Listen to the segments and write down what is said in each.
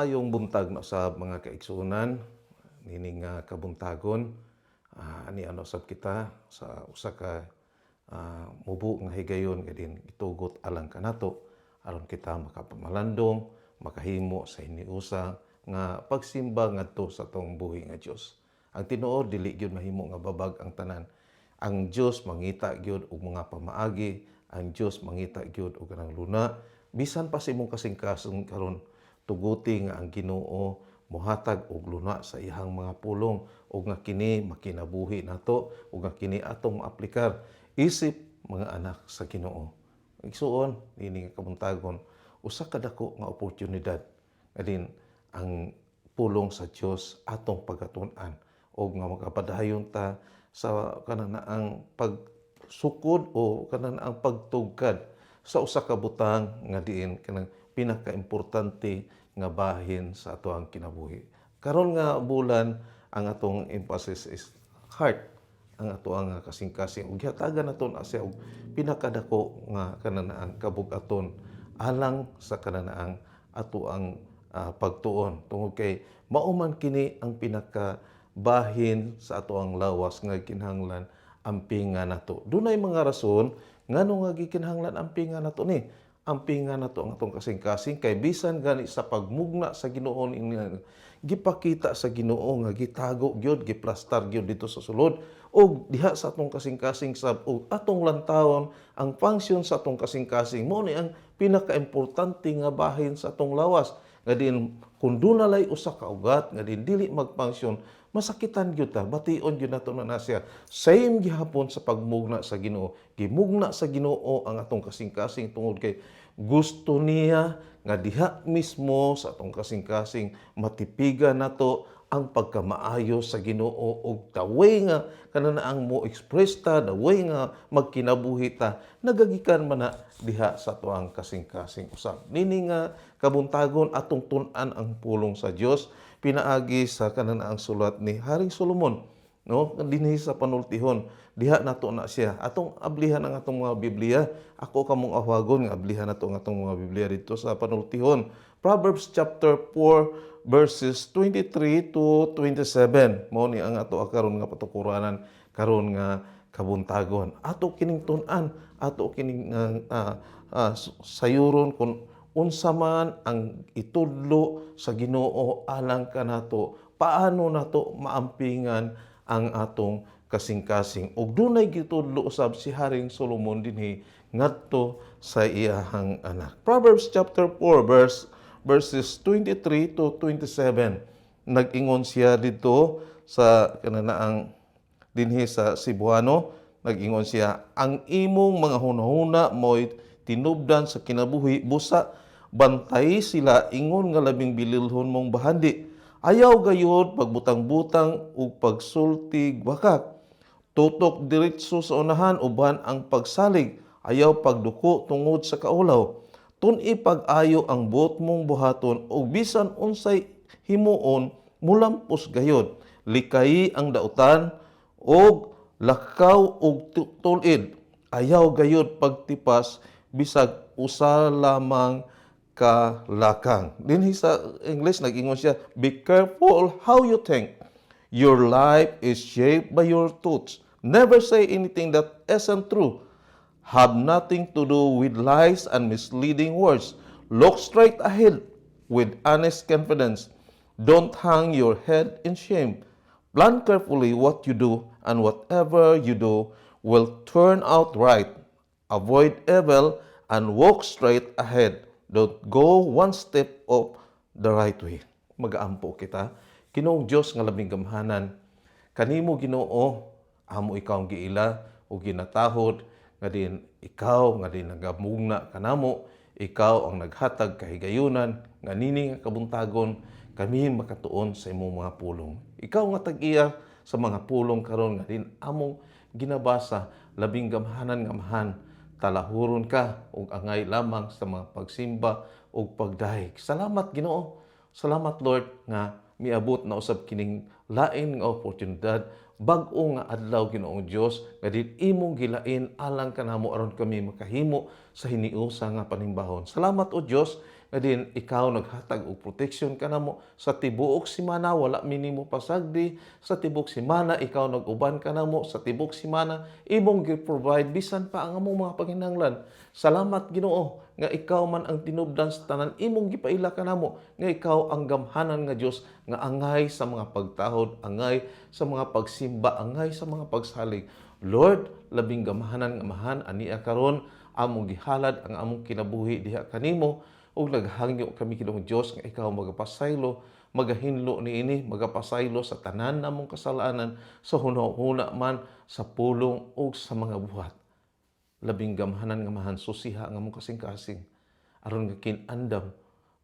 Maayong buntag na sa mga kaigsuonan nining nga kabuntagon. Ani ano sab kita sa usa ka mubo nga higayon nga din gitugot alang kanato aron kita makapamalandong, makahimo sa hiniusa nga pagsimba ngadto sa atong buhi nga Dios. Ang tinuod, dili gyud mahimo nga babag ang tanan. Ang Dios mangita gyud og mga pamaagi, ang Dios mangita gyud og kanang luna bisan pa sa imong kasing-kasing karon. Tuguti nga ang Ginoo mohatag og luna sa iyang mga pulong ug nga kini makinabuhi nato ug nga kini atong maaplikar isip mga anak sa Ginoo. Igsuon, ini nga kabuntagon, usa ka dako nga oportunidad nga din ang pulong sa Dios atong pagkatun-an og nga makapadayon ta sa kanang ang pagsukod o kanang ang pagtugkad sa usa ka butang nga diin kanang pinakaimportante nga bahin sa atoang kinabuhi. Karon nga bulan, ang atong emphasis is heart, ang atoang kasing-kasing, ug gihatagan nato na siya og pinakadako nga kananaang kabug-aton alang sa kananaang ato ang pagtuon, tungod kay mao man kini ang pinaka bahin sa atoang lawas nga kinahanglan ampinga nato. Dunay mga rason ngano nga gikinahanglan ampinga nato ni. Ampinga nato ang atong kasing-kasing kay bisan gani sa pagmugna sa Ginoo ini, gipakita sa Ginoo nga gitago gyud, giplastar gyud dito sa sulod og diha sa atong kasing-kasing sab og atong lantawon ang function sa atong kasing-kasing. Mao ni ang pinakaimportante nga bahin sa atong lawas nga din kung duna lay usa ka ugat nga din dili mag-function, masakitan gyud ta, bation gyud nato na siya. Same gihapon sa pagmugna sa Ginoo. Gimugna sa Ginoo ang atong kasing-kasing tungod kay gusto niya nga diha mismo sa atong kasing-kasing matipigan nato ang pagkamaayo sa Ginoo ug the way nga kananaang mo express ta, the way nga magkinabuhi ta, nagagikan man na diha sa atoang kasing-kasing usab. Nini nga kabuntagon, atong tun-an ang pulong sa Dios pinaagi sa kananaang sulat ni Haring Solomon, no, dinhi sa panultihon. Diha nato na siya atong ablihan ang atong mga Biblia. Ako kamong ahwagon nga ablihan nato ang atong mga Biblia dito sa panultihon, Proverbs chapter 4 verses 23 to 27. Mao ni ang ato karon nga patukuranan karon nga kabuntagon. Ato kining tun-an, ato kining sayuron kung unsa man ang itudlo sa Ginoo alang kanato, paano nato maampingan ang atong kasing-kasing. Ug dunay gitudlo usab si Haring Solomon dinhi ngadto sa iyahang anak. Proverbs chapter 4 verses 23 to 27. Nag-ingon siya dito sa kananaang dinhi sa Cebuano, nag-ingon siya, "Ang imong mga hunahuna mo'y tinubdan sa kinabuhi, busa bantay sila ingon nga labing bililhon mong bahandi. Ayaw gayud pagbutang-butang ug pagsultig wakak. Tutok diretso sa unahan uban ang pagsalig. Ayaw pagduko tungod sa kaulaw. Tun-i pag-ayo ang buot mong buhaton ug bisan unsay himuon, mulampos gayod. Likayi ang dautan ug lakaw og tulid. Ayaw gayud pagtipas bisag usa lamang ka lakang." Dinhi sa English, nag-ingon siya, "Be careful how you think. Your life is shaped by your thoughts. Never say anything that isn't true. Have nothing to do with lies and misleading words. Look straight ahead with honest confidence. Don't hang your head in shame. Plan carefully what you do, and whatever you do will turn out right. Avoid evil and walk straight ahead. Don't go one step off the right way." Magaampo kita. Ginoong Dios nga labing gamhanan, kanimo Ginoo, amo ikaw ang giila o ginatahod nga din ikaw nga din nagamugna kanamo, ikaw ang naghatag kahigayunan nga nini nga kabuntagon kami makatuon sa imong mga pulong. Ikaw nga tag-iya sa mga pulong karon nga din among ginabasa, labing gamhanan nga Amahan, talahuron ka ug angay lamang sa mga pagsimba ug pagdayeg. Salamat, Ginoo. Salamat, Lord, nga miabot na usab kining lain nga oportunidad, bag-o nga adlaw, Ginoong Dios, nga din imong gilain alang kanamo aron kami makahimo sa hiniusa nga panimbahon. Salamat, o Dios, Nga din ikaw naghatag og protection kanamo sa tibuok semana, wala mi nimo pasagdi. Sa tibuok semana, ikaw nag-uban kanamo. Sa tibuok semana, imong gi-provide bisan pa ang among mga panginahanglan. Salamat, Ginoo, nga ikaw man ang tinubdan sa tanan. Imong gipaila kanamo nga ikaw ang gamhanan nga Dios nga angay sa mga pagtahod, angay sa mga pagsimba, angay sa mga pagsalig. Lord, labing gamhanan nga Amahan, ania karon among gihalad ang among kinabuhi diha kanimo ug naghangyo kami, Ginoong Dios, nga ikaw magapasaylo, magahinlo niini, magapasaylo sa tanan namong kasalanan sa hunahuna man, sa pulong ug sa mga buhat. Labing gamhanan nga Amahan, susiha ang among kasing-kasing aron nga kini andam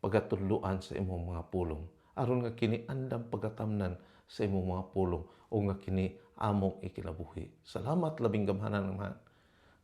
pagatudloan sa imong mga pulong, aron nga kini andam pagatamnan sa imong mga pulong o nga kini among ikinabuhi. Salamat, labing gamhanan nga Amahan.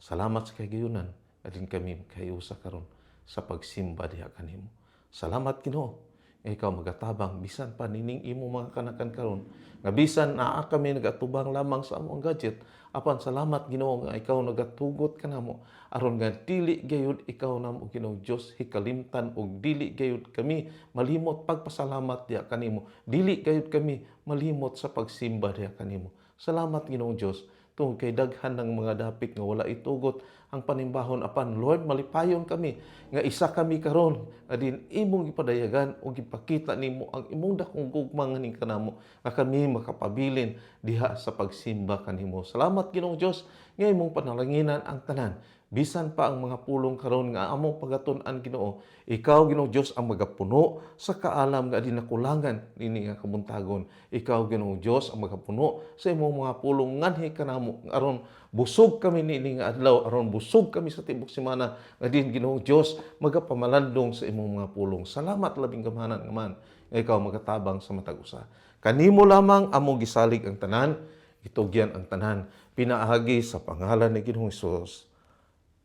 Salamat sa kahigayunan adin kami kahiusa karon sa pagsimba diha kanimo. Salamat, Ginoo, nga ikaw magatabang bisan pa nining imo mga kanakan karon nga bisan naa kami nagatubang lamang sa among gadget. Apan salamat, Ginoo, nga ikaw nagatugot kanamo aron nga dili gayud ikaw namo, Ginoong Dios, hikalimtan ug dili gayud kami malimot pagpasalamat diha kanimo, dili gayud kami malimot sa pagsimba diha kanimo. Salamat, Ginoong Dios, tungod kay daghan ng mga dapit nga wala itugot ang panimbahon. Apan Lord, malipayon kami nga isa kami karon nga din imong gipadayagan o gipakita nimo ang imong dakong gugma nganing kanamo nga kami makapabilin diha sa pagsimba kanimo. Salamat, Ginoong Dios, nga imong panalanginan ang tanan, bisan pa ang mga pulong karon nga among pagatun-an. Ginoo, ikaw, Ginoong Dios, ang magapuno sa kaalam nga di nakulangan nini nga kabuntagon. Ikaw, Ginoong Dios, ang magapuno sa imong mga pulong nganhi kanamo aron busog kami niini nga adlaw, aron busog kami sa tibok semana nga din, Ginoong Dios, magapamalandong sa imong mga pulong. Salamat, labing gamhanan nga Amahan, nga ikaw magatabang sa matag usa. Kanimo lamang among gisalig ang tanan, itugyan ang tanan pinaagi sa pangalan ni Ginoong Hesus.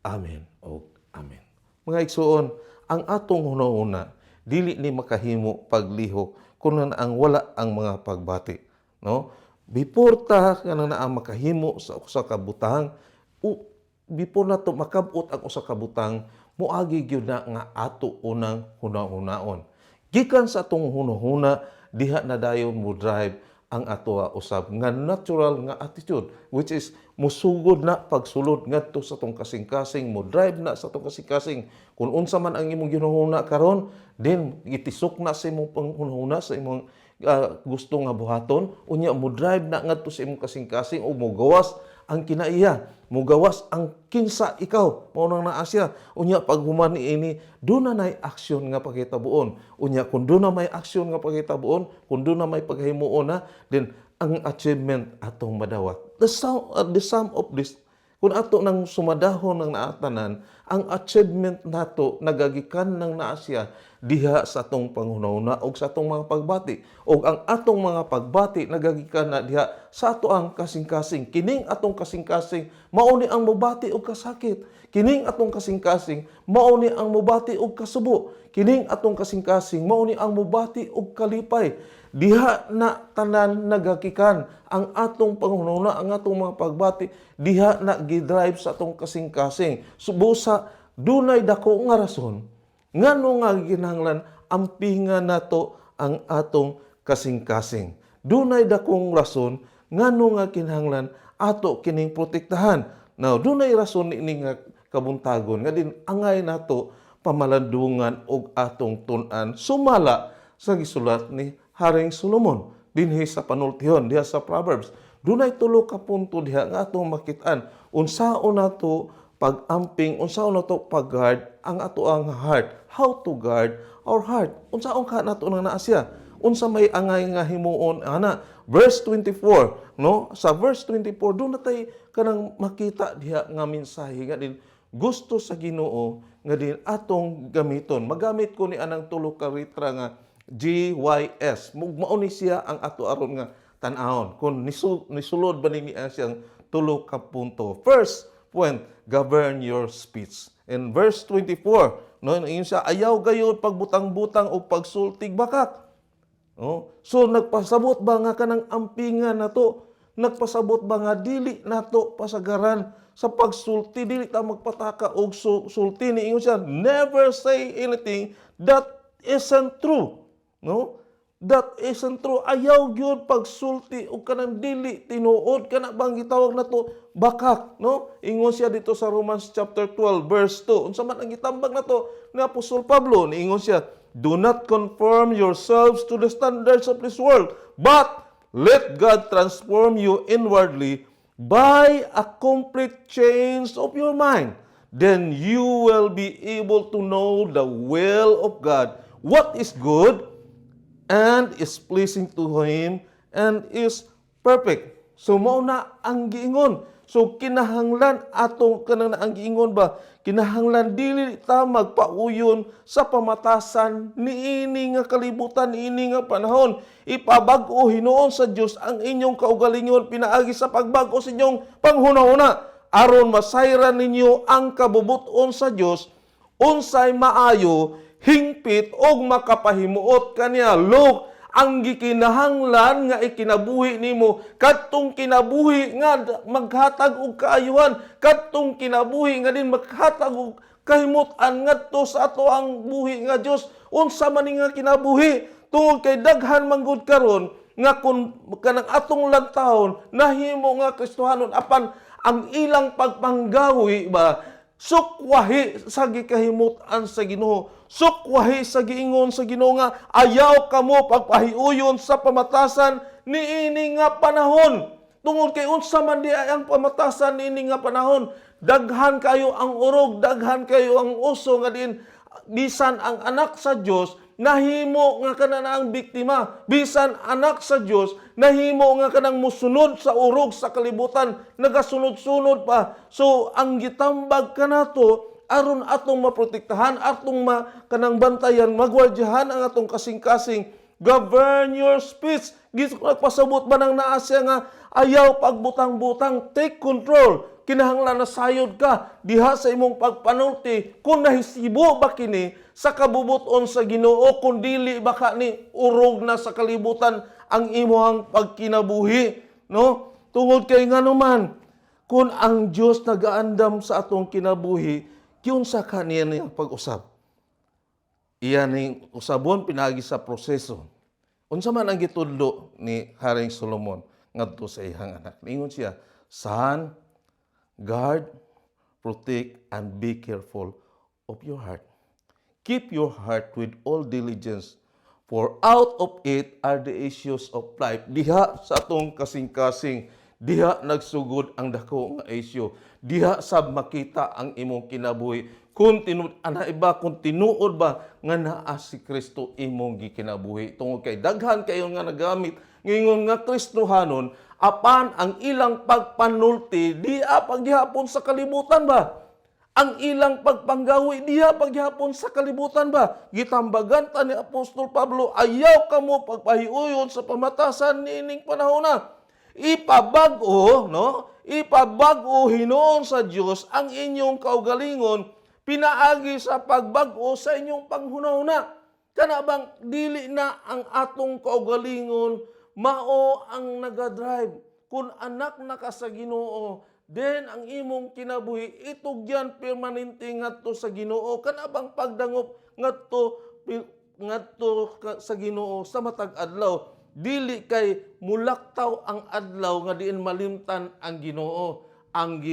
Amen o amen. Mga igsuon, ang atong hunahuna dili ni makahimo paglihok kung ang wala ang mga pagbati, no? Before ta kanang naa makahimo sa usa ka butang, o before nato makabot ang usa ka butang, moagi gyud na nga ato unang hunahunaon. Gikan sa atong hunahuna, diha na dayon mo drive ang atoa usab nga natural nga attitude, which is musugod na pagsulod ngadto sa atong kasing-kasing, mo drive na sa atong kasing-kasing. Kung unsa man ang imong ginahuna karon, then gitisok na sa imong panghunahuna sa imong gusto nga buhaton. Unya mo drive na ngadto sa imong kasing-kasing o mo gawas ang kinaiya, mugawas ang kinsa ikaw. Mao nang naa siya. Unya paghuman niini, duna nay aksyon nga paghitabuon. Unya kung duna may aksyon nga paghitabuon, kung duna may paghimuon na, then ang achievement atong madawat. The sum of this, kung ato nang sumadahon ng naatanan, ang achievement nato nagagikan ng naa siya diha sa atong panghunahuna og sa atong mga pagbati. Og ang atong mga pagbati nagagikan na diha sa ato ang kasing-kasing. Kining atong kasing-kasing mao ni ang mobati og kasakit. Kining atong kasing-kasing mao ni ang mobati og kasubo. Kining atong kasing-kasing mao ni ang mobati og kalipay. Diha na tanan nagakikan ang atong panghunahuna, ang atong mga pagbati, diha na gidrive sa atong kasing-kasing. Subusa dunay dako nga rason ngano nga ginahanglan ampingan nato ang atong kasing-kasing. Dunay dakong rason ngano nga kinahanglan ato kining protektahan. Now, dunay rason ini nga kabuntagon nga din angay nato pamalandungan og atong tun-an sumala sa gisulat ni Haring Solomon dinhi sa panultihon diha sa Proverbs. Dunay tulo ka punto diha nga atong makit-an unsaon nato pag-amping, unsaon nato pag-guard ang ato ang heart, how to guard our heart, unsaon ka nato nang naa siya, unsa may angay nga himuon ana. Verse 24, no? Sa verse 24, duna tay kanang makita diha nga mensahe nga din gusto sa Ginoo nga din atong gamiton. Magamit ko ni anang tulo ka letra nga GYS. Mao ni siya ang ato aron nga tan-awon kung nisulod ba ni ang siyang tulo ka punto. First point, govern your speech. In verse 24, no, ingon siya, "Ayaw gayud pagbutang-butang o pagsultig bakak." No? So nagpasabot ba nga kanang ampingan nato? Nagpasabot ba nga dili nato pasagaran sa pagsulti, dili ta magpataka og sulti? Ni ingon siya, "Never say anything That isn't true, no? That isn't true. Ayaw gyud pagsulti og kanang dili tinuod. Kana bang gitawag nato bakak, no? Ingon siya dito sa Romans chapter 12 verse 2. Unsa man ang gitambag nato ni Apostol Pablo? Niingon siya, "Do not conform yourselves to the standards of this world, but let God transform you inwardly by a complete change of your mind. Then you will be able to know the will of God, what is good and is pleasing to Him and is perfect." So mao na ang giingon. So kinahanglan atong kanang ang giingon ba, kinahanglan dili ta magpauyon sa pamatasan niini nga kalibutan, niini nga panahon. Ipabag-o hinuon sa Dios ang inyong kaugalingon pinaagi sa pagbag-o sa inyong panghunahuna aron masayran ninyo ang kabubuton sa Dios, unsay maayo, hingpit og makapahimuot kaniya. Look, ang gikinahanglan nga ikinabuhi nimo kadtong kinabuhi nga maghatag og kaayuhan, kadtong kinabuhi nga din maghatag og kahimutan ngadto sa ato ang buhi nga Dios. Unsa man ni nga kinabuhi? Tungod kay daghan manggod karon nga kun kanang atong lantawon, nahimo nga Kristohanon, apan ang ilang pagpanggawi ba, sukwahi sa gikahimutan sa Ginoo, sukwahi sa giingon sa Ginoo nga ayaw kamo pagpahiuyon sa pamatasan niini nga panahon. Tungod kay unsa man di ay ang pamatasan niini nga panahon? Daghan kayo ang urog, daghan kayo ang uso nga din bisan ang anak sa Dios nahimo nga kana na ang biktima. Bisan anak sa Dios nahimo nga kanang musunod sa urog sa kalibutan, nagasunod-sunod pa. So ang gitambag kanato aron atong maprotektahan, atong ma kanang bantayan, magwardyahan ang atong kasing-kasing. Govern your speech. Nagpasabot ba nang naa siya nga ayaw pagbutang-butang, take control. Kinahanglan na sayod ka diha sa imong pagpanulti kung nahisibo ba kini sa kabubuton sa Ginoo, kung dili ba ka ni urog na sa kalibutan ang imong pagkinabuhi, no? Tungod kay nganuman, kung ang Dios nagaandam sa atong kinabuhi, giunsa kaniya niya pag-usab? Iya ning usabon pinaagi sa proseso. Unsa man ang gitudlo ni Haring Solomon ngadto sa iyang anak? Ningon siya, "Son, guard, protect, and be careful of your heart. Keep your heart with all diligence, for out of it are the issues of life." Diha sa atong kasing-kasing, diha nagsugod ang dako nga issue. Diha sab makita ang imong kinabuhi. Kung tinuod ana iba, kung tinuod ba nga naa si Kristo imong gikinabuhi. Tungod kay daghan kayo nga nagamit ngingon nga Kristohanon, apan ang ilang pagpanulti diha paghihapon sa kalibutan ba? Ang ilang pagpanggawi diha paghihapon sa kalibutan ba? Gitambagan ta ni Apostol Pablo, ayaw kamo pagpahiuyon sa pamatasan niining panahon na. Ipabag-o, no? Ipabag-o hinuon sa Dios ang inyong kaugalingon pinaagi sa pagbag-o sa inyong panghunahuna. Kana bang dili na ang atong kaugalingon mao ang nagadrive. Kung anak na ka sa Ginoo, then ang imong kinabuhi itugyan permanente ngadto sa Ginoo. Kana bang pagdangop ngadto ngadto sa Ginoo sa matag adlaw? Dili kay mulaktaw ang adlaw nga diin malimtan ang Ginoo. Ang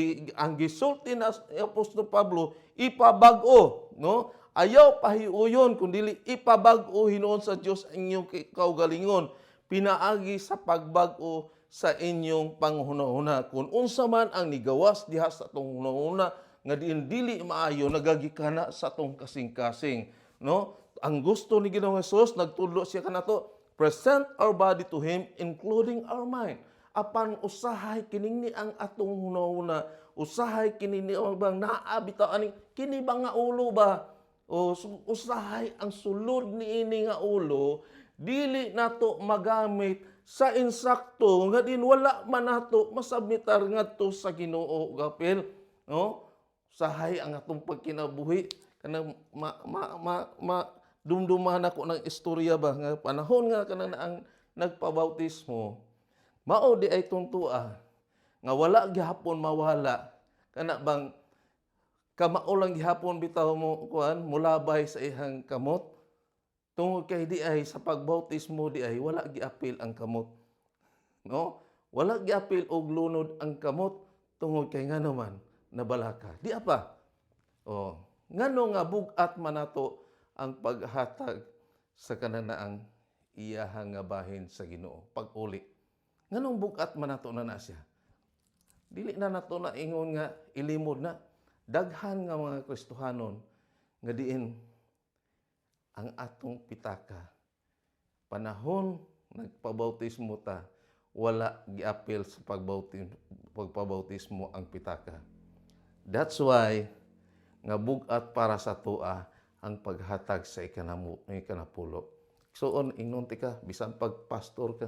gisulti na Apostol Pablo, ipabag-o, no? Ayaw pahiuyon kun dili ipabag-o hinuon sa Dios ang inyong kaugalingon pinaagi sa pagbag-o sa inyong panghunahuna. Kung unsa man ang nigawas diha sa atong hunahuna nga diin dili maayo, nagagikana sa atong kasing-kasing, no? Ang gusto ni Ginoong Hesus, nagtudlo siya kanato, present our body to Him, including our mind. Apan usahay kining ni ang atong hunahuna, usahay kini ni ang bang naa bitaw ani kini ba nga ulo ba o usahay ang sulod niini nga ulo dili nato magamit sa insakto nga din wala man nato masubmitar ngadto sa Ginoo gapil, no? Usahay ang atong pagkinabuhi kanang ma ma ma, ma dumduman ako ng istorya ba nga panahon nga kanang ang nagpabautismo, mao di ay tuntua nga wala gihapon mawala kana bang kamao lang gihapon bitaw mo kuan mulabay sa ihang kamot. Tungod kay di ay sa pagbautismo, di ay wala giapil ang kamot. No? Wala giapil og lunod ang kamot tungod kay ngano man nabalaka. Di apa. Oh, ngano nga bug-at man nato ang paghatag sa kananaang iyahang nga bahin sa Ginoo pag-uli? Nganong bug-at man nato na na siya? Dili na nato na ingon nga ilimod na. Daghan nga mga Kristohanon nga diin ang atong pitaka, panahon nagpabautismo ta, wala giapil sa pagpabautismo ang pitaka. That's why nga bug-at para sa atoa ang paghatag sa ikanapulo. So on ingnon tika, bisan pag pastor ka,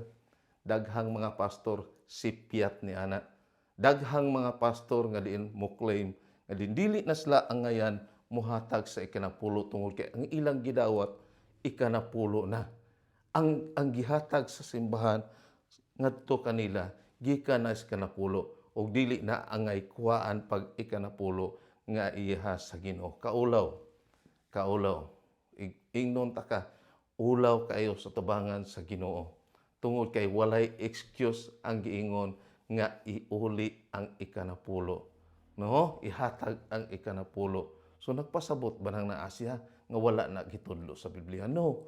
daghang mga pastor sipyat ni ana. Daghang mga pastor nga diin mo claim nga din dili na sila angayan muhatag sa ikanapulo tungod kay ang ilang gidawat ikanapulo na. Ang gihatag sa simbahan ngadto kanila gikan na sa ikanapulo ug dili na angay kuhaan pag ikanapulo nga iha sa Ginoo. Kaulaw. Kaulaw. Ingnon ta ka, ulaw kayo sa tubangan sa Ginoo. Tungod kay walay excuse ang giingon nga iuli ang ikanapulo. No? Ihatag ang ikanapulo. So nagpasabot ba nang naa siya nga wala na gitudlo sa Biblia? No.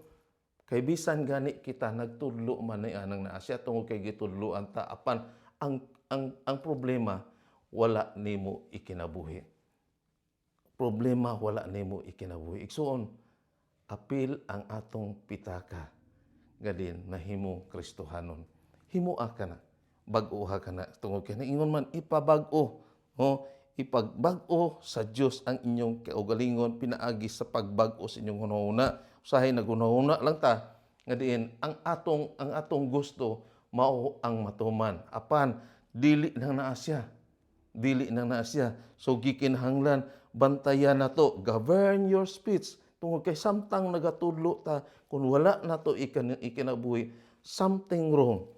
Kay bisan gani kita nagtudlo man ni anang naa siya tungod kay gitudloan ta, apan ang problema, wala nimo ikinabuhi. Problema, wala nimo ikinabuhi. Igsuon, apil ang atong pitaka gadin nahimong Kristohanon. Himoa ka na, bag-oha ka na tungod kay ingon man ipabag-o, oh, ipagbag-o sa Dios ang inyong kaugalingon pinaagi sa pagbag-o sa inyong hunahuna. Usahay naghunahuna lang ta nga diin ang atong gusto mao ang matuman. Apan dili nang naa siya. Dili nang naa siya. So gikinahanglan bantayan nato, govern your speech, tungod kay samtang nagatudlo ta, kung wala nato ikinabuhi, something wrong.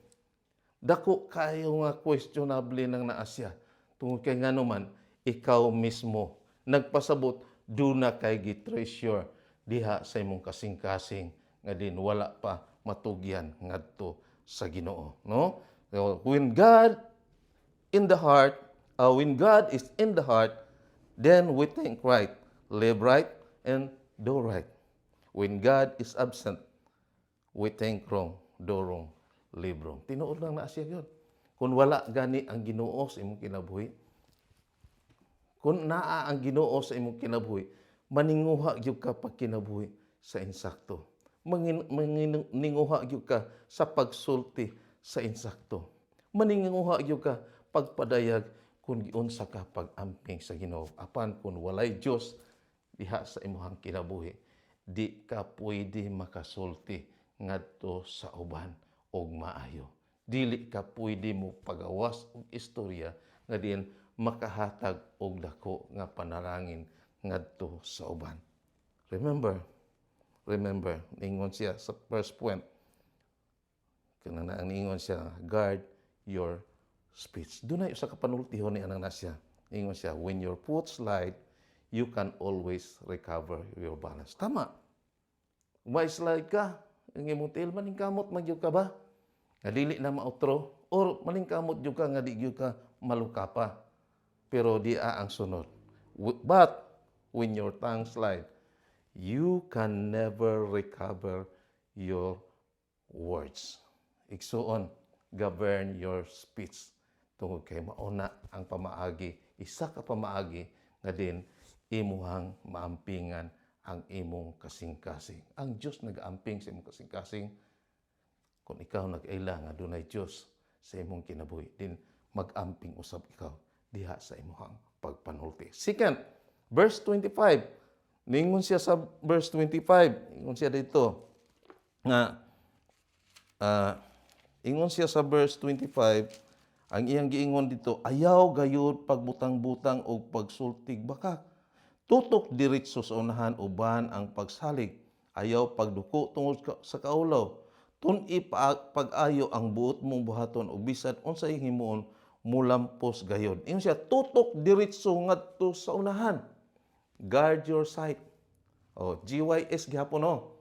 Dako kayo nga questionable nang naa siya. Tungod kay ngano man ikaw mismo nagpasabot duna kay gi-treasure diha sa imong kasing-kasing nga din wala pa matugyan ngadto sa Ginoo, no? So, when God is in the heart, then we think right, live right and do right. When God is absent, we think wrong, do wrong, live wrong. Tinuod lang na siya yun. Kung wala gani ang Ginoo sa imong kinabuhi, kung naa ang Ginoo sa imong kinabuhi, maninguha gyud ka pagkinabuhi sa insakto. Maninguha gyud ka sa pagsulti sa insakto. Maninguha gyud ka pagpadayag kung giunsa ka pag-amping sa Ginoo. Apan kung walay Dios diha sa imong kinabuhi, di ka pwede makasulti ngadto sa uban og maayo. Dili ka pwede mo pagawas og istorya nga diin makahatag og dako nga panalangin ngadto sa uban. Remember, remember, ningon siya sa first point, kana ang ningon siya, guard your speech. Dunay usa ka panultihon ni anang nasya. Ningon siya, "When your foot slide, you can always recover your balance." Tama. Ma-slide ka, ang imong tiil, maningkamot man gyud ka ba? Nga dili na mautro or maningkamot gyud ka nga di gyud ka maluka pa. Pero di a ang sunod. "But when your tongue slide, you can never recover your words." Igsuon, govern your speech. Tungod kay mauna ang pamaagi, isa ka pamaagi nga din imuhang maampingan ang imong kasing-kasing. Ang Diyos nag-amping sa imong kasing-kasing. Kung ikaw nag-aila nga dunay Diyos sa imong kinabuhi, din mag-amping usab ikaw diha sa imong pagpanulti. Second, verse 25. Ningon siya sa verse 25, ingon siya dito nga ingon siya sa verse 25, ang iyang giingon dito, "Ayaw gayud pagbutang-butang og pagsultig bakak. Tutok diretso sa unahan uban ang pagsalig. Ayaw pagduko tungod sa kaulaw. Tun-i pag-ayo ang buot mong buhaton ug bisan unsay himuon, mulampos gayod." Ingon siya, tutok diretso ngadto sa unahan. Guard your sight. Oh, GYS gihapon, no.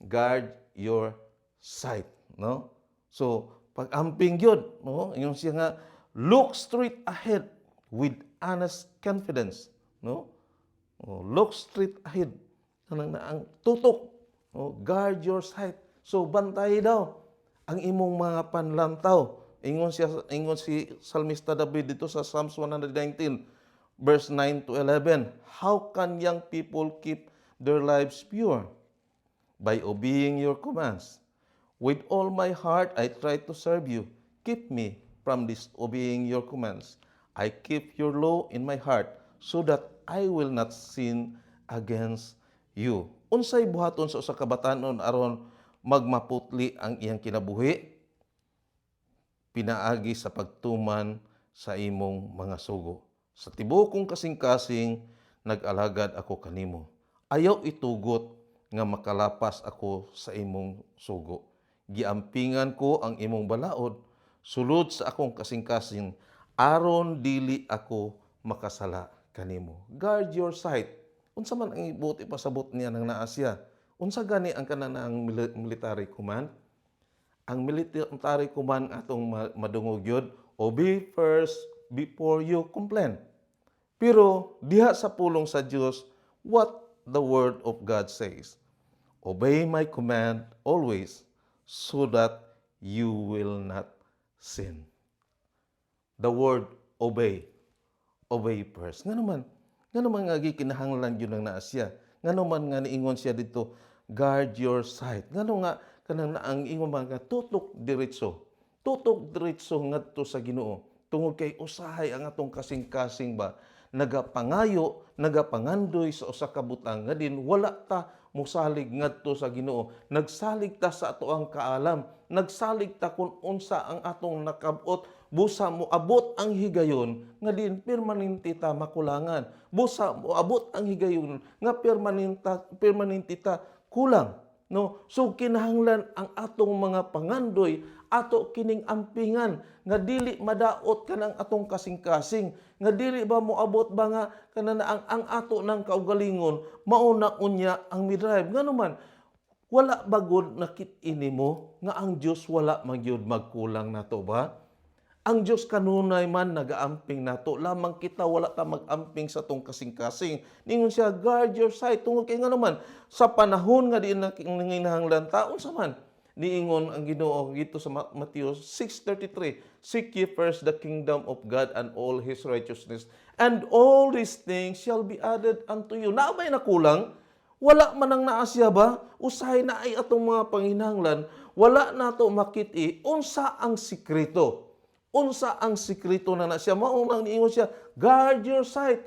Guard your sight, no? So, pag-amping gyud, no? Ingon siya nga, "Look straight ahead with honest confidence," no? Oh, look straight ahead. Kanang na ang tutok. Oh, guard your sight. So bantay daw ang imong mga panlantaw. Ingon siya, ingon si Salmista David dito sa Psalms 119 verse 9 to 11. "How can young people keep their lives pure? By obeying your commands. With all my heart I try to serve you. Keep me from disobeying your commands. I keep your law in my heart so that I will not sin against you." Unsay buhaton sa usa ka batanon aron magmaputli ang iyang kinabuhi? Pinaagi sa pagtuman sa imong mga sugo. Sa tibuok kong kasing-kasing, nag-alagad ako kanimo. Ayaw itugot nga makalapas ako sa imong sugo. Giampingan ko ang imong balaod sulod sa akong kasing-kasing aron dili ako makasala kanimo. Guard your sight. Unsa man ang ibuot ipasabot niya nang naa siya? Unsa gani ang kanang military command? Ang military command atong madungog yun, obey first before you complain. Pero diha sa pulong sa Dios, what the word of God says, "Obey my command always so that you will not sin." The word obey. Obey first. Nga naman nga gikinahanglan yun ang naa siya? Nga naman nga niingon siya dito, "Guard your sight"? Ngano nga kanang ang ingon mga tutok diretso? Tutok diretso ngadto sa Ginoo. Tungod kay usahay ang atong kasing-kasing ba nagapangayo, nagapangandoy sa usa ka butang nga din wala ta mosalig ngadto sa Ginoo. Nagsalig ta sa ato ang kaalam, nagsalig ta kung unsa ang atong nakabot, busa moabot ang higayon nga din permanente ta makulangan. Busa moabot ang higayon nga permanente ta kulang. No? So kinahanglan ang atong mga pangandoy ato kining ampingan nga dili madaot kanang atong kasing-kasing, nga dili ba moabot ba nga kana na ang ato ng kaugalingon mao na unya ang midrive. Ngano man wala bagod nakit-i nimo nga ang Dios wala magyud magkulang nato ba? Ang Dios kanunay man nagaamping nato, lamang kita wala ta mag-amping sa atong kasing-kasing. Ningon siya, "Guard your sight," tungod kay nga naman sa panahon nga di na nanginahanglan ta, unsa man niingon ang Ginoo dito sa Matthew 6:33, "Seek ye first the kingdom of God and all his righteousness, and all these things shall be added unto you." Naa bay nakulang? Wala man ang naa siya ba? Usahay na ay atong mga panginahanglan, wala nato makit-i unsa ang sikreto. Unsa ang sikreto na na siya? Mao nang niingon siya, "Guard your sight."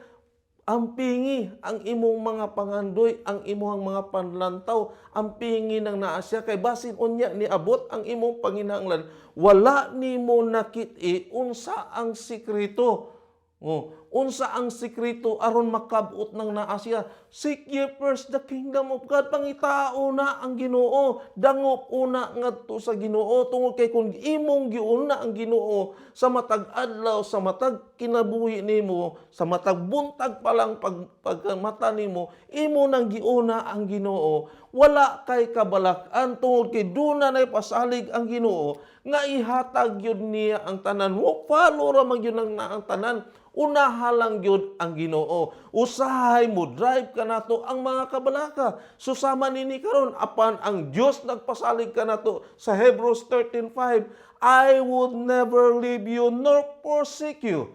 Ampingi ang imong mga pangandoy, ang imong mga panlantaw, ampingi nang naa siya kay basin unya niabot ang imong panginahanglan, wala nimo nakit-i unsa ang sikreto. Oh, unsa ang sikreto aron makabot ng naa siya? Seek ye first the kingdom of God. Pangitao na ang Ginoo. Dangop una ngadto sa Ginoo, tungod kay kung imong giuna ang Ginoo sa matag adlaw, sa matag kinabuhi nimo, sa matag buntag pa lang pag pagmata nimo, imo nang giuna ang Ginoo. Wala kay kabalak-an tungod kay duna nay pasalig ang Ginoo nga ihatag yun niya ang tanan. Mo follow ra man gyud ang ang tanan. Unaha lang gyud ang Ginoo. Usahay mo drive kanato ang mga kabalaka. Susama nini karon, apan ang Dios nagpasalig kanato sa Hebrews 13:5, "I would never leave you nor forsake you."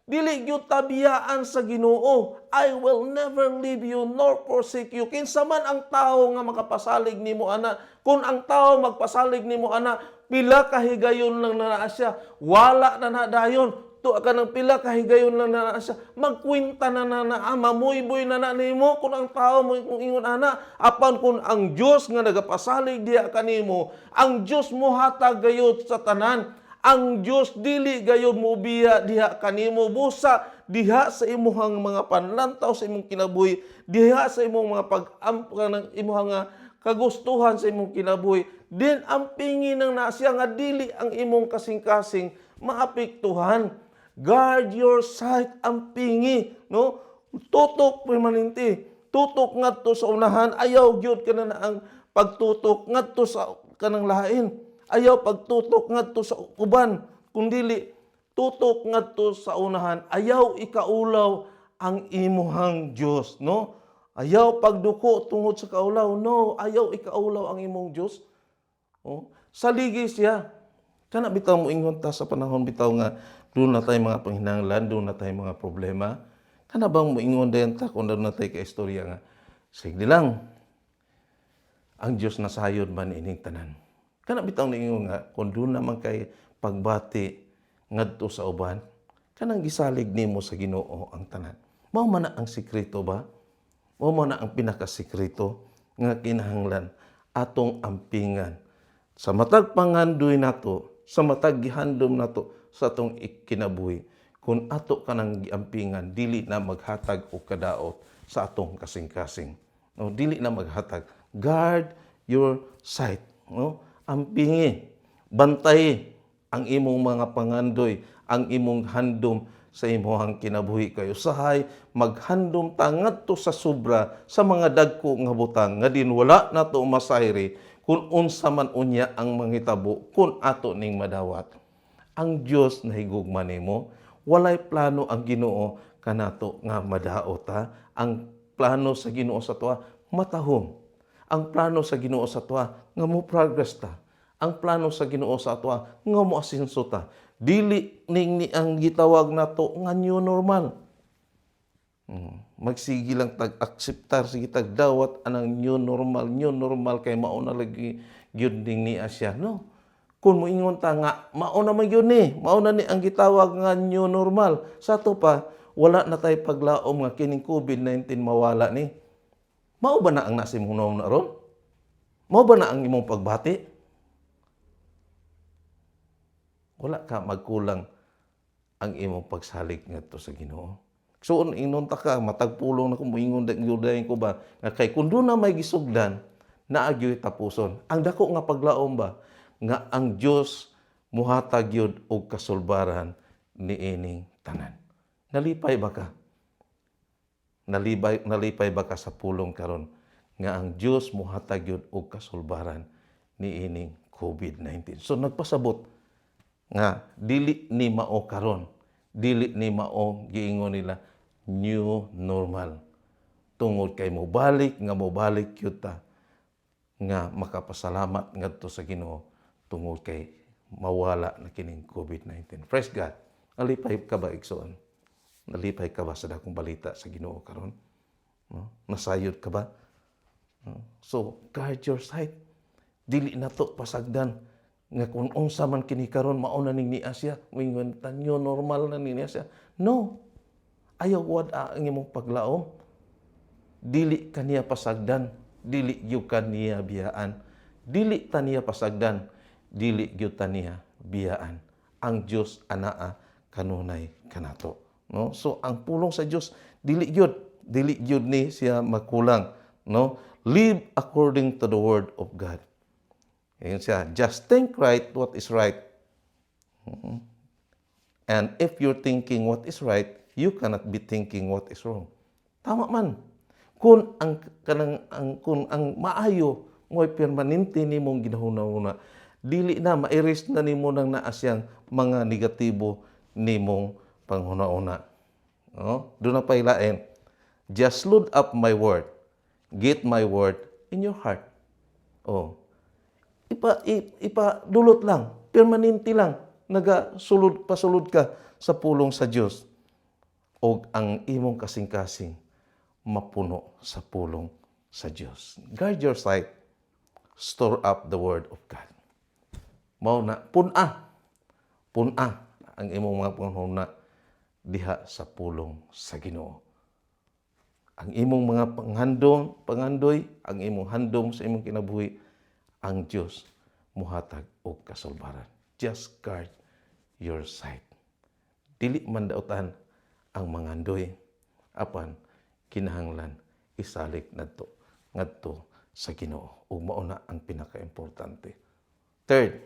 Dili gyud tabiyaan sa Ginoo. "I will never leave you nor forsake you." Kinsa man ang tawo nga makapasalig nimo ana? Kung ang tawo magpasalig nimo ana, pila ka higayon lang na naa siya, wala na na dayon. To ka ng pila ka higayon lang na naa siya, magkwenta na na na, mamuyboy na na nimo kung ang tao mo kung ingon ana. Apan kung ang Dios nga nagapasalig diha kanimo, ang Dios mohatag gayud sa tanan. Ang Dios dili gayud mobiya diha kanimo, busa diha sa imuhang mga panlantaw sa imong kinabuhi, diha sa imong mga pag-ampo ng imuhang nga kagustuhan sa imong kinabuhi, din ampingi nang naa siya nga dili ang imong kasing-kasing maapektuhan. Guard your sight, ampingi, no? Tutok permanente. Tutok ngadto sa unahan, ayaw gyud kana na ang pagtutok ngadto sa kanang lain. Ayaw pagtutok ngadto sa uban, kundili tutok ngadto sa unahan. Ayaw ikaulaw ang imuhang Dios, no? Ayaw pagduko tungod sa kaulaw. No, ayaw ikaulaw ang imong Dios. Oh, saligi siya. Kana bitaw mo ingon ta sa panahon bitaw nga duna tay mga panghinanglan, duna tay mga problema. Kana bang moingon dayon ta kung duna tay ka istorya nga sige lang, ang Dios nasayod man ining tanan. Kana bitaw niingon nga kung duna man kay pagbati ngadto sa uban, kanang gisalig nimo sa Ginoo ang tanan. Mao man na ang sikreto ba? Mao man na ang pinakasikreto nga kinahanglan atong ampingan sa matag pangandoy nato, sa matag gihandom nato sa atong kinabuhi. Kung ato kanang giampingan, dili na maghatag og kadaot sa atong kasing-kasing. No, dili na maghatag. Guard your sight, no? Ampingi, bantay ang imong mga pangandoy, ang imong handom sa imong kinabuhi, kay usahay maghandom ta ngadto sa sobra sa mga dagko nga butang nga din wala nato masayri kung unsa man unya ang manghitabo kung ato ning madawat. Ang Dios nahigugma nimo. Walay plano ang Ginoo kanato nga madaot ta. Ang plano sa Ginoo sa atoa, matahom. Ang plano sa Ginoo sa atoa, nga mo progress ta. Ang plano sa Ginoo sa atoa, nga mo asinso ta. Dili ning ni ang gitawag nato nga new normal. Magsige lang tag akseptar, sige tag dawat anang new normal, new normal, kay mao na lagi gyud ning niya siya, no? Kung moingon ta nga mao na man gyud ni, mao na ni ang gitawag nga new normal. Sa ato pa, wala na tay paglaom nga kining COVID-19 mawala ni. Mao ba na ang nasa imong na ron? Mao ba na ang imong pagbati? Wala ka magkulang ang imong pagsalig ngadto sa Ginoo. So ingnon ta ka, matag pulong na ko moingon dayon ko ba nga kay kun duna may gisugdan, naa gyoy tapuson. Ang dako nga paglaom ba nga ang Dios muhatag gyud og kasulbaran niining tanan. Nalipay ba ka? Nalipay ba ka sa pulong karon nga ang Dios muhatag gyud og kasulbaran niining COVID-19? So nagpasabot nga dili ni mao karon, dili ni mao giingon nila new normal, tungod kay mobalik nga mobalik gyud ta nga makapasalamat ngadto sa Ginoo tungod kay mawala na kining COVID-19. Praise God. Nalipay ka ba, igsoon? Nalipay ka ba sa dakong balita sa Ginoo karon? No? Nasayod ka ba? No? So, guard your sight. Dili na to pasagdan nga kung unsa man kini karon, mao na ning niya siya. Moingon ta new normal na ni niya siya. No. Ayaw wad ang imong paglaom. Dili kaniya pasagdan, dili gyud kaniya biyaan. Dili ta niya pasagdan, dili gyud ta niya biyaan. Ang Dios anaa kanunay kanato. No? So ang pulong sa Dios dili gyud ni siya makulang, no? Live according to the word of God. Ayun siya, just think right what is right. And if you're thinking what is right, you cannot be thinking what is wrong. Tama man. Kung ang maayo mo'y permanente nimong ginahuna-huna, dili na ma-erase na nimo nang naa siyang mga negatibo nimong panghuna-huna. No? Duna pay lain. Just load up my word. Get my word in your heart. Oh. Ipa dulot lang, permanente lang nagasulod pasulod ka sa pulong sa Dios og ang imong kasing-kasing mapuno sa pulong sa Dios. Guard your sight. Store up the word of God. Mao na pun-a. Pun-a ang imong mga panghuna diha sa pulong sa Ginoo. Ang imong mga panghandom, pangandoy, ang imong handom sa imong kinabuhi, ang Dios muhatag og kasulbaran. Just guard your sight. Dili man dautan ang mangandoy, apan kinahanglan isalig nadto ngadto sa Ginoo, ug mao na ang pinakaimportante. Third,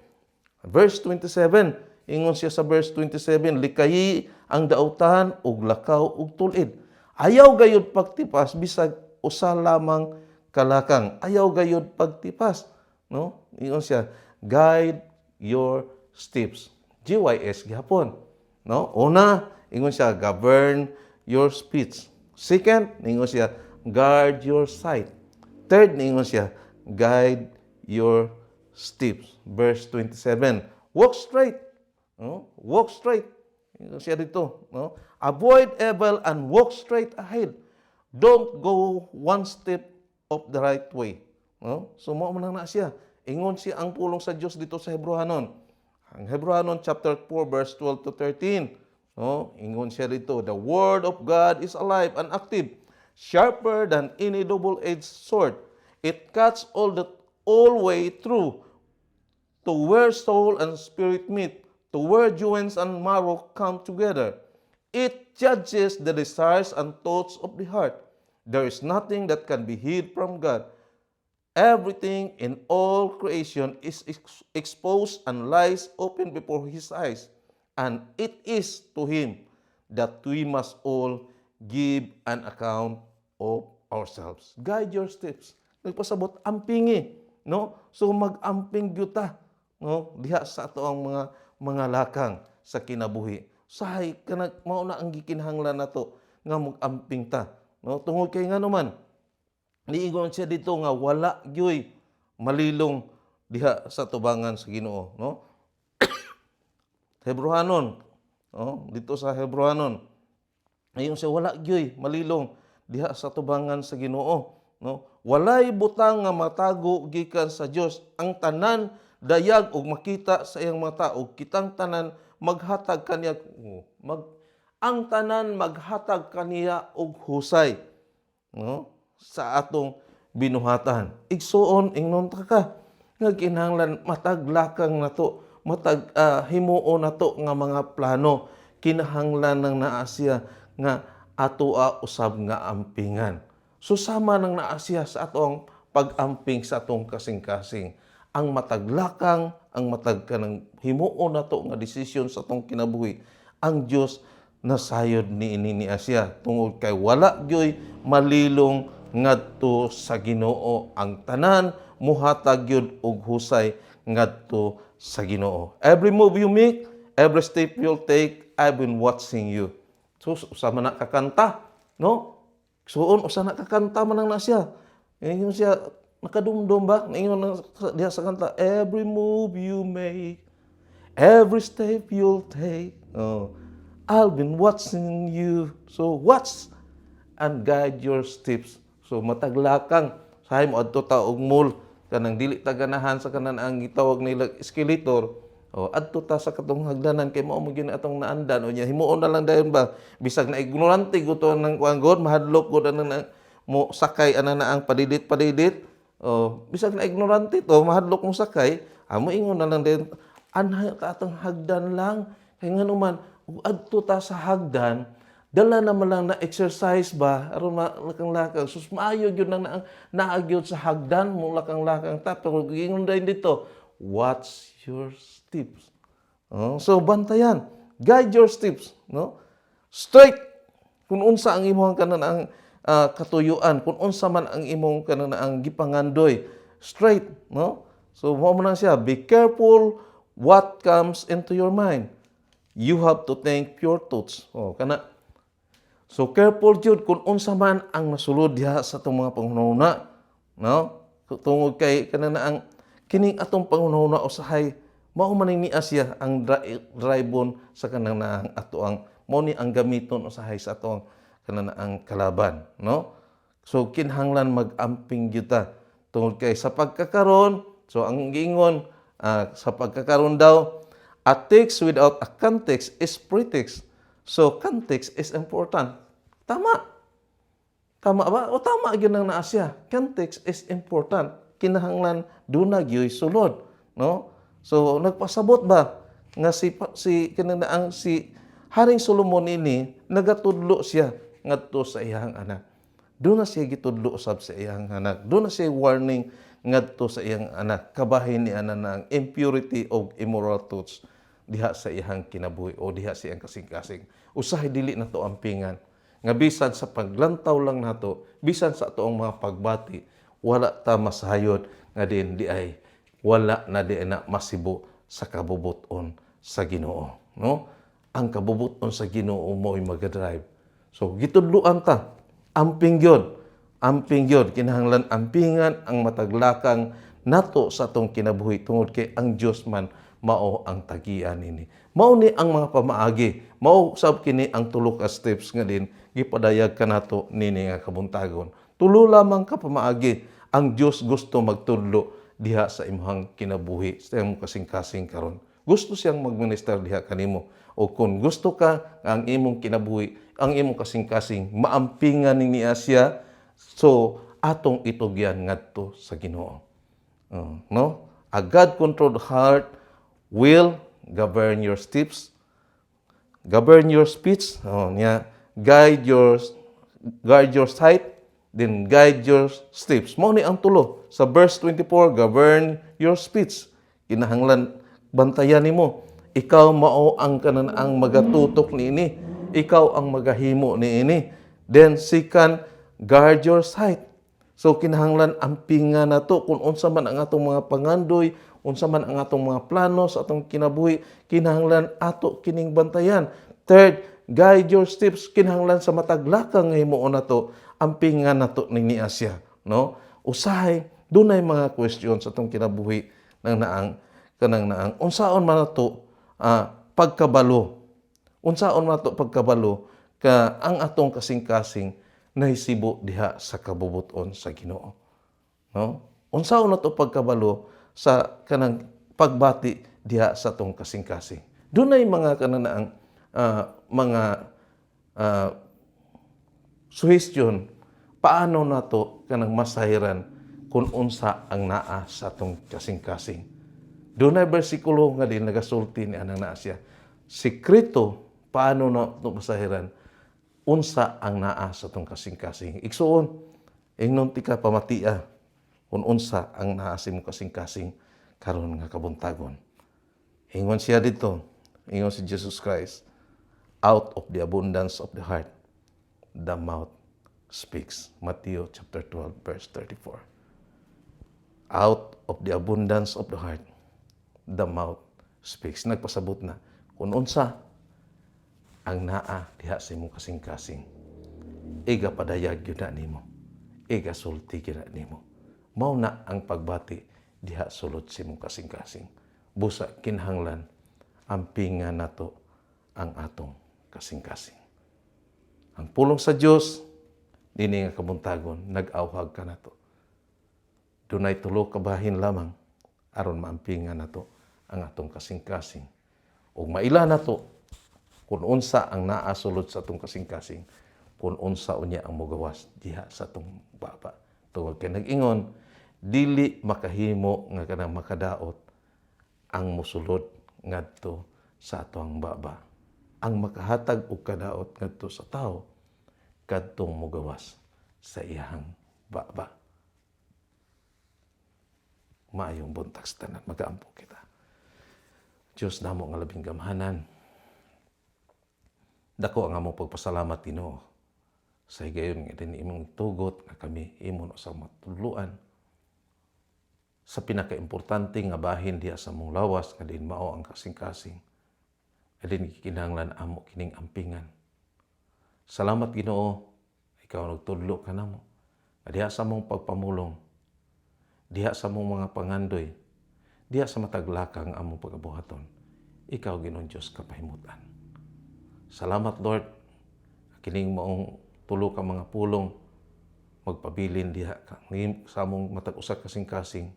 verse 27, ingon siya sa verse 27, "Likayi ang dautan ug lakaw og tul-id." Ayaw gayud pagtipas bisag usa lamang kalakang. Ayaw gayud pagtipas, no? Ingon siya, guide your steps. GYS gihapon, no? Una, ingon siya, govern your speech. Second, ingon siya, guard your sight. Third, ingon siya, guide your steps. Verse 27, walk straight. No? Walk straight. Ingon siya dito, no? Avoid evil and walk straight ahead. Don't go one step off the right way. No? So mao man na siya. Ingon siya ang pulong sa Dios dito sa Hebreohanon. Ang Hebreohanon chapter 4 verse 12 to 13. No? Ingon siya dito, "The word of God is alive and active, sharper than any double-edged sword. It cuts all way through to where soul and spirit meet, to where joints and marrow come together. It judges the desires and thoughts of the heart. There is nothing that can be hid from God. Everything in all creation is exposed and lies open before His eyes. And it is to Him that we must all give an account of ourselves." Guide your steps. Nagpasabot, ampingi. No? So mag-amping gyud ta, no? Diha sa ato ang mga lakang sa kinabuhi. Sahay kanag mao na ang gikinahanglan nato nga mag-amping ta, no? Tungod kay ngano man, niingon siya dito nga wala gyoy malilong diha sa tubangan sa Ginoo, no? Hebreohanon, no? Dito sa Hebreohanon, ayon siya, wala gyoy malilong diha sa tubangan sa Ginoo, no? Walay butang nga matago gikan sa Dios. Ang tanan dayag ug makita sa iyang mata, ug kitang tanan maghatag kaniya, oh, mag ang tanan maghatag kaniya og husay, no, sa atong binuhatan. Igsuon, ingnon ta ka nga kinahanglan matag lakang nato, matag himuon nato nga mga plano, kinahanglan nang naa siya nga atoa usab nga ampingan. So sama nang naa siya sa atong pag-amping sa atong kasing-kasing. Ang matag lakang, ang matag kanang himuon nato nga desisyon sa atong kinabuhi, ang Dios nasayod ni ini niya siya tungod kay wala gyoy malilong ngadto sa Ginoo. Ang tanan muhatag gyud og husay ngadto sa Ginoo. Every move you make, every step you'll take, I've been watching you. So usa man na kakanta, no? Suon, usa na kakanta man ang na siya. Ingon siya, nakadumdum ba? Ingon na diha sa kanta, "Every move you make, every step you'll take, oh, I've been watching you." So watch and guide your steps. So mataglakang sahay mo adto ta og mall, kanang dili ta ganahan sa kanan ang gitawag nila escalator. O adto ta sa katong hagdanan kay mao mo gyud atong naandan. O nya himuon na lang dayon ba, bisag na ignorante guto nang kuan god, mahadlok gud anang na, mo sakay ana na ang padidit padidit. O bisag na ignorante to, mahadlok mo sakay, amo ingon na lang dayon, anha ta atong hagdan lang, kay ngano man ug adto ta sa hagdan, dala naman lang na exercise ba aron malakang-lakang. Sus, maayo gyud nang naa gyud sa hagdan mo lakang-lakang ta. Pero giingon din dito, watch your steps. Oh, so bantayan, guide your steps, no? Straight kung unsa ang imong kanan ang katuyuan, kung unsa man ang imong kanan ang gipangandoy, straight, no? So mao man lang siya, be careful what comes into your mind. You have to think pure thoughts. Oh, kana. So careful jud kung unsa man ang nasulod diha sa atong mga panghunahuna, no? Tungod kay kanang ang kining atong panghunahuna usahay mao man ni siya ang drivon sa kanang naang ato ang mao ni ang gamiton usahay sa atong kanang ang kalaban, no? So kinahanglan mag-amping gyud ta tungod kay sa pagkakaron, so ang giingon, sa pagkakaron daw, a text without a context is pretext. So context is important. Tama. Tama ba? O tama gyud nang naa siya. Context is important. Kinahanglan duna gyud sulod, no? So nagpasabot ba nga si si kanang ang si Haring Solomon ini nagatudlo siya ngadto sa iyang anak. Duna siya gitudlo usab sa iyang anak. Duna siya warning ngadto sa iyang anak. Kabahin ni ana na ang impurity of immoral thoughts diha sa iyang kinabuhi o diha sa iyang kasing-kasing. Usahay dili na to ampingan nga bisan sa paglantaw lang nato, bisan sa atoang mga pagbati, Wala ta masayod nga din di ay wala na di na masibo sa kabubuton sa Ginoo, no? Ang kabubuton sa Ginoo mo'y maga-drive. So gitudloan ta, amping gyud, amping gyud, kinahanglan ampingan ang matag lakang nato sa atong kinabuhi tungod kay ang Dios man mao ang tagian nini. Mao ni ang mga pamaagi. Mao sab kini ang tulo ka steps nga din gipadayag kanato nini nga kabuntagon. Tulo lamang ka pamaagi ang Dios gusto magtudlo diha sa imong kinabuhi, sa imong kasing-kasing karon. Gusto siyang magminister diha kanimo. O kung gusto ka nga ang imong kinabuhi, ang imong kasing-kasing maampingan ni niya siya, so atong itugyan ngadto sa Ginoo. Oh, no? A God-controlled heart will govern your steps, govern your speech, oh, niya, guide your guard your sight, then guide your steps. Mao ni ang tulo. Sa verse 24, govern your speech. Kinahanglan bantayan nimo. Ikaw mao ang kanan ang magatutok niini. Ikaw ang magahimo niini. Then second, guard your sight. So kinahanglan ampingan nato kung unsa man ang atong mga pangandoy, unsa man ang atong mga plano sa atong kinabuhi, kinahanglan ato kining bantayan. Third, guide your steps. Kinahanglan sa matag lakang nga himuon nato, ampingan nato ni niya siya, no? Usahay dunay mga question sa atong kinabuhi nang naang kanang naang unsaon man nato pagkabalo, unsaon man nato pagkabalo ka ang atong kasing-kasing nahisibo diha sa kabubuton sa Ginoo, no? Unsaon nato pagkabalo sa kanang pagbati diha sa atong kasing-kasing? Dunay mga kanang mga suggestion paano nato kanang masahiran kung unsa ang naa sa atong kasing-kasing. Dunay bersikulo nga din nagasulti ni anang naa siya. Sekreto paano na ito masahiran unsa ang naa sa atong kasing-kasing. Igsuon, ingnon tika pamatia kung unsa ang naa sa imong kasing-kasing karon nga kabuntagon. Ingon siya dito, ingon si Jesus Christ, "Out of the abundance of the heart, the mouth speaks." Matthew chapter 12 verse 34. Out of the abundance of the heart, the mouth speaks. Nagpasabot na kung unsa ang naa diha sa imong kasing-kasing. Iga padayag gyud na nimo. Iga sulti gyud na nimo. Mao na ang pagbati diha sulod sa imong kasing-kasing. Busa kinahanglan ampingan nato ang atong kasing-kasing. Ang pulong sa Dios dinhi nga kabuntagon nag-awhag kanato. Dunay tulo ka bahin lamang aron maampingan nato ang atong kasing-kasing. Ug maila nato kung unsa ang naa sulod sa atong kasing-kasing, kung unsa unya ang mogawas diha sa atong baba. Tungod kay nag-ingon, dili makahimo nga kanang makadaot ang musulod ngadto sa atong baba. Ang makahatag og kadaot ngadto sa tao, kadtong mogawas sa iyang baba. Maayong buntag sa tanan, magaampo kita. Diyos namo nga labing gamhanan, dako ang among pagpasalamat, Ginoo, sa higayon nga din imong tugot nga kami imo na sa matudloan sa pinakaimportante nga bahin diha sa among lawas nga din mao ang kasing-kasing nga din gikinahanglan amo kining ampingan. Salamat, Ginoo, ikaw nagtudlo kanamo nga diha sa among pagpamulong, diha sa among mga pangandoy, diha sa matag lakang among pagabuhaton, ikaw, Ginoong Dios, kapahimutan. Salamat, Lord, kining maong tulo ka mga pulong magpabilin diha ka sa among matag usa kasing-kasing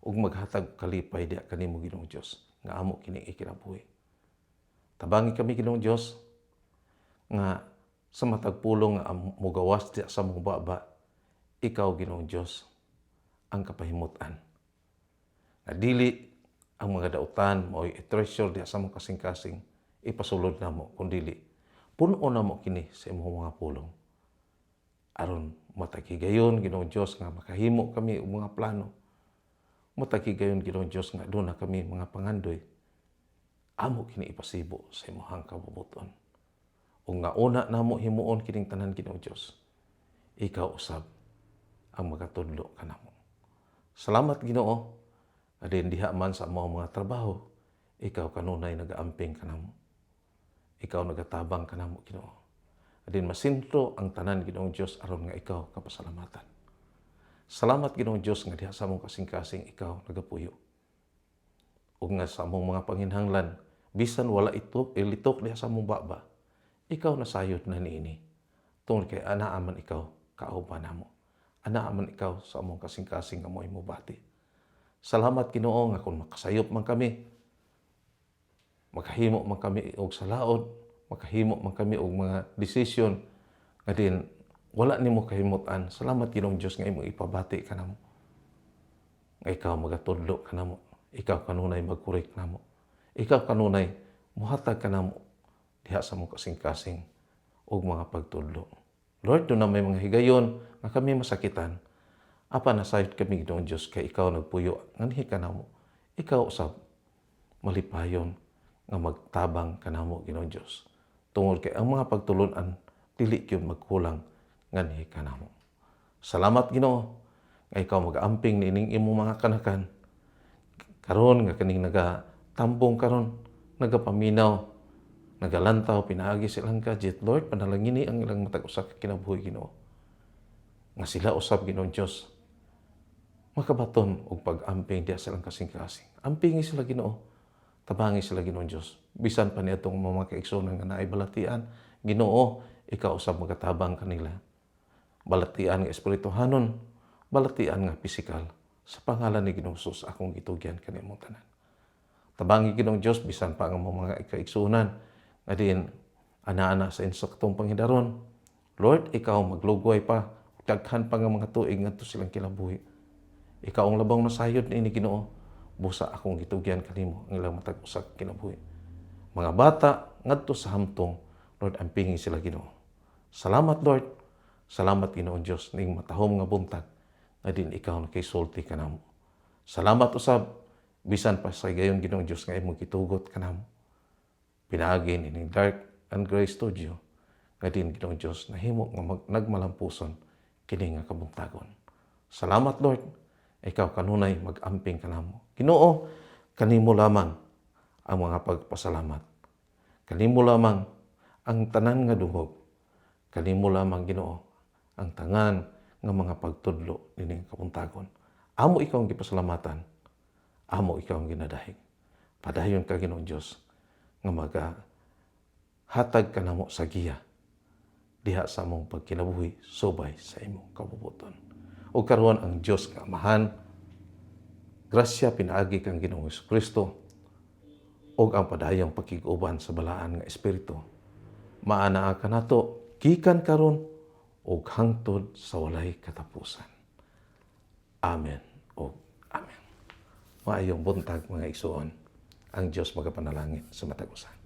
ug maghatag kalipay diha kanimo, Ginoong Dios, nga amo kining ikinabuhi. Tabangi kami, Ginoong Dios, nga sa matag pulong nga mogawas diha sa among baba, ikaw, Ginoong Dios, ang kapahimutan. Nga dili ang mga dautan mao'y i-treasure diha sa among kasing-kasing ipasulod namo, kun dili puno namo kini sa imong mga pulong. Aron matag higayon, Ginoong Dios, nga makahimo kami og mga plano. Matag higayon, Ginoong Dios, nga duna kami mga pangandoy. Amo kini ipasibo sa imong kabubuton. Ug nga una namo himuon kining tanan, Ginoong Dios, ikaw usab ang magatudlo kanamo. Salamat, Ginoo, adin diha man sa among mga trabaho, ikaw kanunay nagaamping kanamo. Ikaw nagatabang kanamo, Ginoo. Adin masintro ang tanan, Ginoong Dios, aron nga ikaw kapasalamatan. Salamat, Ginoong Dios, nga diha sa among kasing-kasing ikaw nagapuyo. Ug nga sa among mga panginhanglan, bisan wala ito ilitok diha sa among baba, ikaw nasayod na niini. Tungod kay anaa man ikaw kauban namo. Anaa man ikaw sa among kasing-kasing nga mo'y mobati. Salamat, Ginoo, nga kung makasayop man kami, makahimo man kami og salaod, makahimo man kami og mga desisyon nga din wala nimo kahimutan. Salamat, Ginoong Dios, nga imong ipabati kanamo. Nga ikaw magatudlo kanamo. Ikaw kanunay magkorek namo. Ikaw kanunay muhatag kanamo diha sa among kasing-kasing og mga pagtudlo. Lord, duna may mga higayon nga kami masakitan. Apan nasayod kami, Ginoong Dios, kay ikaw nagpuyo nganhi kanamo. Ikaw usab malipayon nga magtabang kanamo, Ginoong Dios. Tungod kay ang mga pagtulunan dili gyud magkulang nganhi kanamo. Salamat, Ginoo, nga ikaw mag-amping niining imong mga kanakan. Karon nga kaning nagatambong karon, nagapaminaw, nagalantaw pinaagi silang gadget. Lord, panalangini ang ilang matag usa ka kinabuhi, Ginoo. Nga sila usab, Ginoong Dios, makabaton og pag-amping diha sa ilang kasing-kasing. Ampingi sila, Ginoo. Tabangi sila, Ginoong Dios. Bisan pa niadtong mga kaigsuonan nga naay balatian, Ginoo, ikaw usab magatabang kanila. Balatian nga espirituhanon, balatian nga pisikal. Sa pangalan ni Ginoong Jesus, akong gitugyan kanimong tanan. Tabangi, Ginoong Dios, bisan pa ang mga kaigsuonan nga diin ana-ana sa insaktong panghidaron. Lord, ikaw maglugway pa daghan pa nga mga tuig ngadto silang kinabuhi. Ikaw ang labaw nasayod niini, Ginoo. Busa akong gitugyan kanimo ang ilang matag usa ka kinabuhi. Mga bata ngadto sa hamtong, Lord, ampingi sila, Ginoo. Salamat, Lord. Salamat, Ginoong Dios, ning matahom nga buntag nga din ikaw nakaisulti kanamo. Salamat usab bisan pa sa higayon, Ginoong Dios, nga imong gitugot kanamo. Pinaagi nining Dark and Gray Studio nga din, Ginoong Dios, nahimo nga nagmalampuson kini nga kabuntagon. Salamat, Lord. Ikaw kanunay mag-amping kanamo. Ginoo, kanimo lamang ang mga pagpasalamat. Kanimo lamang ang tanan nga dungog. Kanimo lamang, Ginoo, ang tanan nga mga pagtudlo nining kabuntagon. Amo ikaw ang gipasalamatan. Amo ikaw ang ginadahig. Padayon ka, Ginoong Dios, nga maga hatag kanamo sa giya diha sa among pagkinabuhi subay sa imong kabubut-on. O karon ang Dios nga Amahan, grasya pinaagi kang Ginoong Kristo ug ang padayong pakig-uban sa balaan nga espiritu maanaa kanato gikan karon ug hangtod sa walay katapusan. Amen ug amen. Maayong buntag, mga igsoon. Ang Dios magapanalangin sa matag usa.